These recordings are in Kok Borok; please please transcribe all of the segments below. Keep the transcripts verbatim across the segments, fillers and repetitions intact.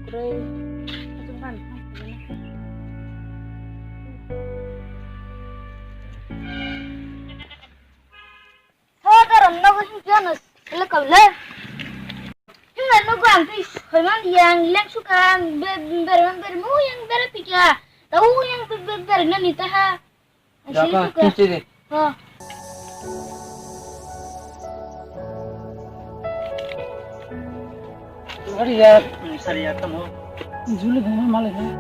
Kwrwi. Achuk ban. Tho, garam nogo himpiano le kaule. Himna nogo ang twi soiman yang leng suka ang be-, berman bermu yang bere pika. Tau yang be-, be-, berna ni taha. Ang sini suka. Tuti de. Ha. Hari ya. Sari ya tamo. Juli bhai ma malai na.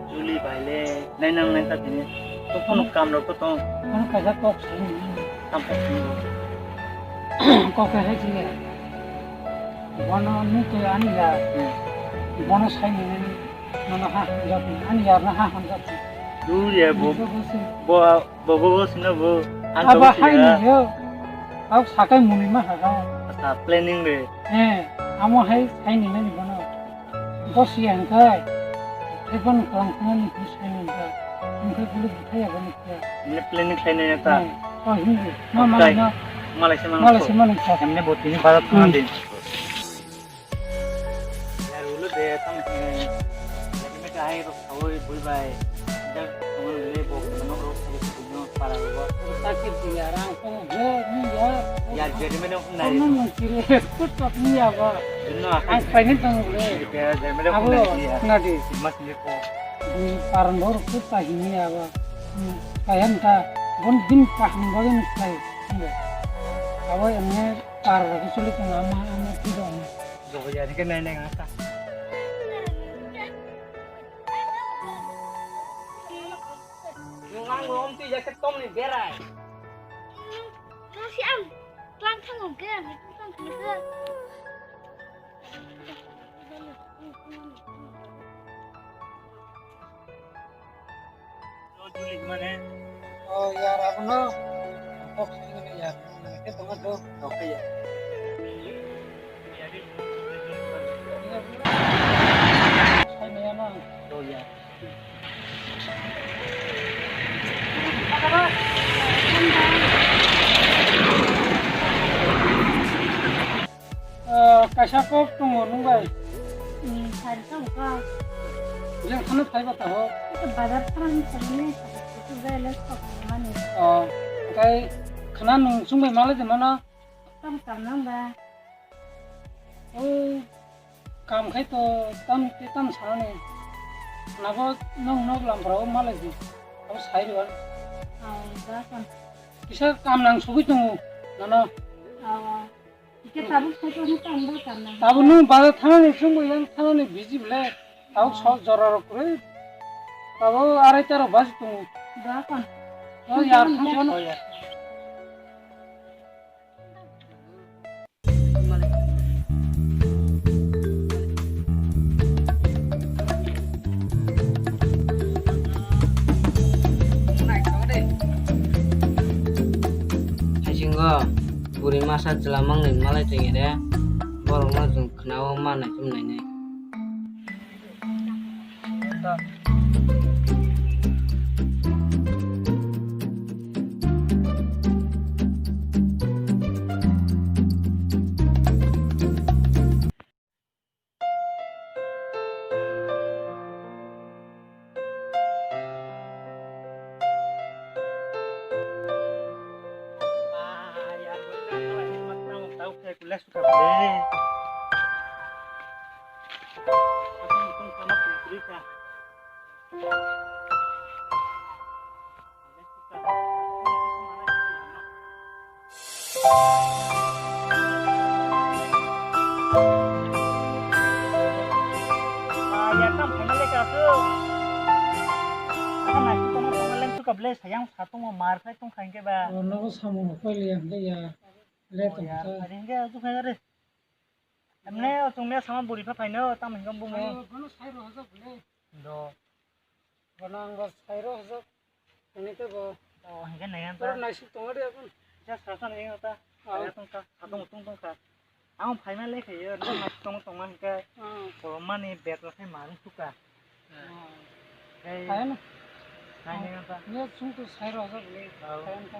Juli bhai le, nai nang nai ta tini. To kono kam rok to tong. Kono kaisa kok sani. Tam kok sani. Kok kaisa sini. Bono ni ke ani ya. Hmm. Bono sai ni ni. Nono ha hamjak ni. Ani ya na ha hamjak ni. Dur ya bo. Bo bo si. Bo bo bo sino bo. Ang aba to hai siya. Ni yo. Au sakai muni ma ha ha. Asa planning de. Eh, amo hai sai ni ni bono. Bosi ang kai. Telepon kalang kalang ni sai ni kai. Ang kai bulu bukai ya bani kai. Ini planning sai ni ta. Eh, oh hindi. Ma malai na. Malai se malai se malai kai. Emne boti ni barat. Hmm. Din. Yar ulo de tam he. Yar me kahai rok khawoi bui bai. Jak tongol le bo tongol rok khali khali no para rok. Sakit dia rang tong he ni ya. Yar jeri me no nai. Tong no kiri kut kut ni ya ba. Dinno akai. Ang paini tong le. Yar jeri me no nai ya. Abo na di. Mas ni ko. Di paran bor kut ta hini ya ba. Kayan ta bon din paham bagin kai. Abo emne. Par rok suli tong ama ama ti dong. Jogo ya ni ke nai nai ngata. Nung ang rom ti ya ke tom ni berai. Nasi am tlang thang ke, tlang thang ke. Oh, yar, abono. Kok sini yar. Nang ke tongo do. Oke ya. Sai maya no. Oh, ya. Ah, kaisa kok tongo nung bai? Hmm, sari tong kok. Jeng khano phai ba taho? Ito bazar khana ni sari ni, ito jai le kok mani. Oh, kai khana nung sung bai malai de mano? Tam kam nang ba? Oh, kam khai to tam te tam sanani. Nabo nung nok lam brao malai di. Abo sai ro. Oh, ba kon. Kisa kam nang sugui tongo, nono. Oh. Ike tabuk sai to ni tam ba kam nang. Tabuk nung bazar thanani sung bai yang thanani busy bele. Tabuk so jora rok kwrwi. Tabuk arai ta rok baji tongo. Ba kon. Oh, yar thang sono. Oh, yar. Haisingo buri masa chwla mangni malai tongya de, borokno chwng khwnao ma naichom nainai. Sayang satung mar phai tong khain ke ba. Nogo samung koi liya hingke ya. Le tong ya, ta. Hari hingke ujuk hai gare. Emne o chwngmaya sama buri pha phaino, tamo hingke bumo. Ayo, bono sai rw hojak bole. Do. Bono ang bo sai rw hojak. Ani te bo. O, hingke nai ang ta. Oro naisik tongo de abon. Ja sa sa nai ang ta. Ah. Aya tong ka, satung tung tong ka. Ang phaima le khe yo, naisik tong tong ma hingke. Ah. Kolom mani bag rok khai marung suka. Ah. Hei. Kaya na. Nai nai ang ta. Ye sung tu sai rw hojak bole. Ah. Kaya ang ta.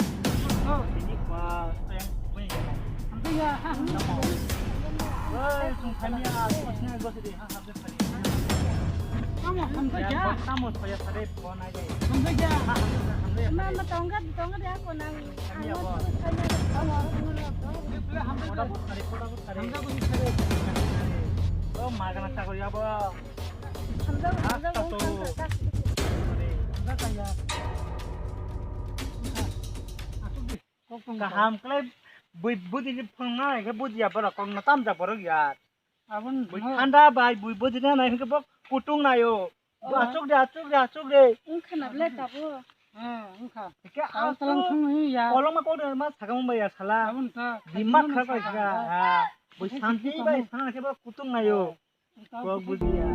Tini ba yang bai ya. Hamjak ya, ha, hamjak. Oi, sung kami ya, sini gua sini, ha, hamjak kali. Tamo hamjak ya. Tamo saya sare bona ya. Hamjak ya. Ha, hamjak, hamjak ya. Ma, ma, tongga, tongga dia ko nang. Kami ya, bo. Hamjak ko sare, hamjak ko sare. Oh, magana chakor ya, bo. Kaham khlai bui budi ni phwrwngna hai khe bujiya borok, kokno tamjak borok ya. Bui thanda bai bui budi na nai hwnkhe bo kutung naio. Achuk de, achuk de, achuk de. Wngkha na ble tabo. Wngkha. Hwnkhe achuk. Koloma kok de ma sakang bai ya sala. Dimak kha bai kha. Bui santi bai sana khe bo kutung naio. Kok bujiya.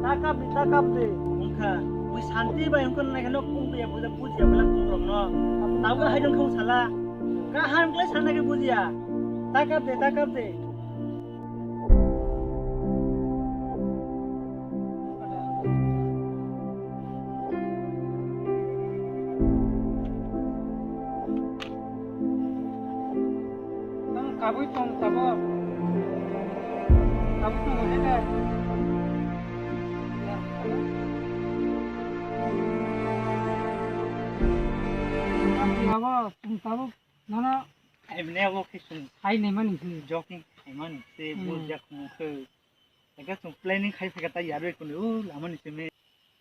Takap di, takap di. Wngkha. Bui santi bai wngkha nai kheno kung bujiya, bujiya, bujiya bela kung rok no. Tabuk hai dong kung sala. Kaham khlai sana khe bujiya. Takap di, takap di. Tamo kabui tong tabok. Kabui tong hene. Abo tong tabok nono. Emne abo khe sung. Hai nei mani se. Joking hai mani se. Hmm. Bujak mung khe. Eka chwng planning khai phaikha ta yarwi kunu, o lama ni simi.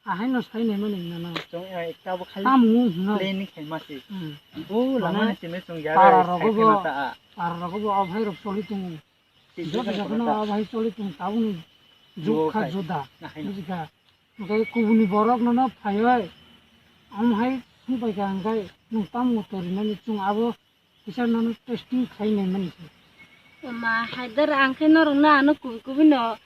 Ahai no sai nai mani nana. Chwng, eh, ekta bo khali tamo hwnwi planning khai ma se. Hmm. O lama ni simi chwng yarwi para rogo khai bo, ma ta a. Para rogo bo o bhai rok choli tongo. Joto joto no o bhai choli tongo, tabuk ni jug kha juda. Ahai no. Bujikha. Hwnkhe kubuni borok nono phaiwi, omo hai sung paikha hwnkhe nwng tamo torinani chwng abo Kisa nono testing khai nai mani se. Oma, Haidar, ang khe norok no ano kubui kubui no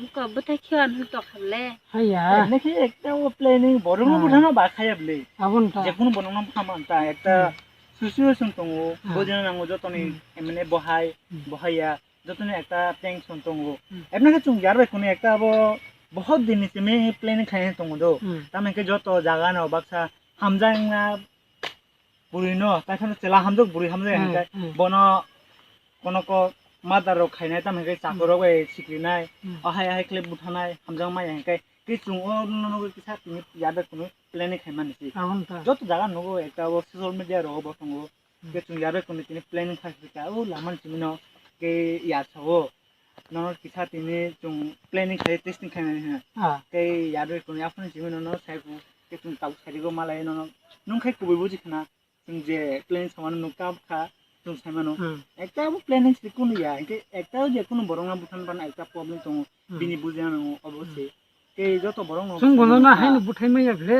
buka bwthai khe ano tokha le. Haiya. Nokhe ekta o planning borok no bwthano ba khaya bwle. Aboni ta. Jephuru borok no phama ta ekta situation tongo. Bojina nango jotoni emne bohai, bohaiya, jotoni ekta tension tongo. Ebna khe chwng yar bai kunu ekta abo bohot din ni simi planning khai tongo do. Tamni khe joto jaga no baksa hamjakna bwrwi no, tai phano chwla hamjak, bwrwi hamjak hwnkhe bono kono ko murder rok khainai, tamo hwnkhe chakor rok bai sikrinai, ahai ahai khlai buthanai, hamjakma ya hwnkhe khe chwng o nono kisa tini yada kunu planning khaimani se. Joto jaga nugo ekta o social media rogo bo tongo, khe chwng yada kunu tini planning khai kha o lamani simi no khe ya sao. Nono kisa tini chwng planning khai testing khainani hwnna. Tei yarwi kunu aphano simi nono sai khe chwng tabuk sai rwgo malai nono nwng khai kubui buji khna chwng je planning samano nwng kam kha chwng sai mano. Ekta bo planning se kunu ya hwnkhe ekta je kunu borok no buthan bana ekta problem tongo bini bujina nango obo se. Tei joto borok no chwng bono na haino buthai maya bwle.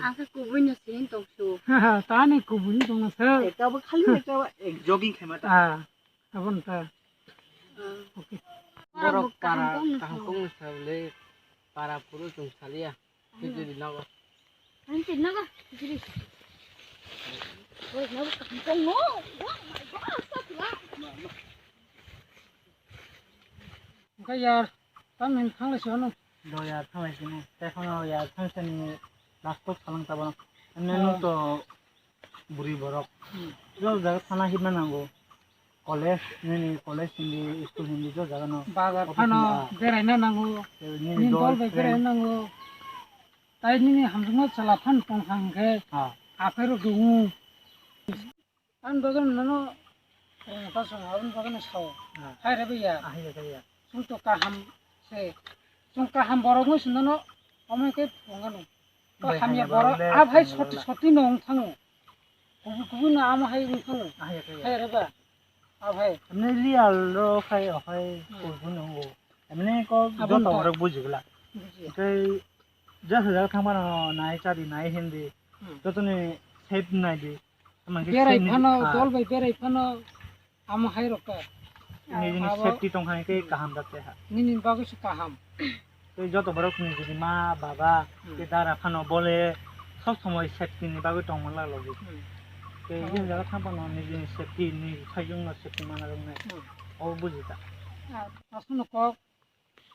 Ang khe kubui no se hin tong su. Tani kubui no tong se. Ekta bo khali ekta jogging khaima ta. Aboni ta. Borok para kaham kong ni sable para phuru chwng saliya. Tijiri nogo. Ang tijiri nogo. Tijiri. Oi, nogo kaham kong no. Oh my God, stop la. Hwnkhe yar, tamni thanglai se hwnwi. Do yar thanglai sini. Tei phano yar thangsani last talk salang tabano. Ani nwng to bwrwi borok. Jo jaga thana himna nango. College, nini college hindi, school hindi, jo jaga no. Bazar phano beraina nango. Nini dol bai beraina nango. Tai nini hamjakma chwla phano tongkha hwnkhe. Aphai rok dungo. Ang bagwi nono, eh, kosong, aboni bagwi no sao. Hai re baiya. Chwng to kaham se. Chwng kaham borok wngwi se nono omo khe phunukgano. To hamya borok, a bhai soti soti no wng thango. Kubui kubui no amo hai wng thango. Hai re ba. A bhai. Ni real ro khai o hai kubui no wng. Emni ko joto borok bujigwla. Tei jesa jaga thangmano nai chadi nai hindi. Jotoni safe nai di. Berai phano, dol bai berai phano, amo hai rok ta. Nijini safety tong hai khe kaham da te ha. Nini bagwi se kaham. Tei joto borok nijini ma, baba, tei dara phano bole sob somoi safety ni bagwi tong man la logi. Tei jesa jaga thang phano nijini safety ni sajung no safety mana rok nai. O buji ta. Aswk no kok.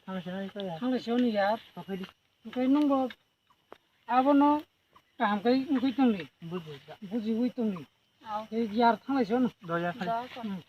Thang se nai kaya. Thang se oni yar. Tokai di. Tokai nung bo. Abono Kaham khe wngwi tongdi. Buji, bujiwi tongdi. Aw. Tei yar thanglai se no. Do yar thang. Do ko. Hmm.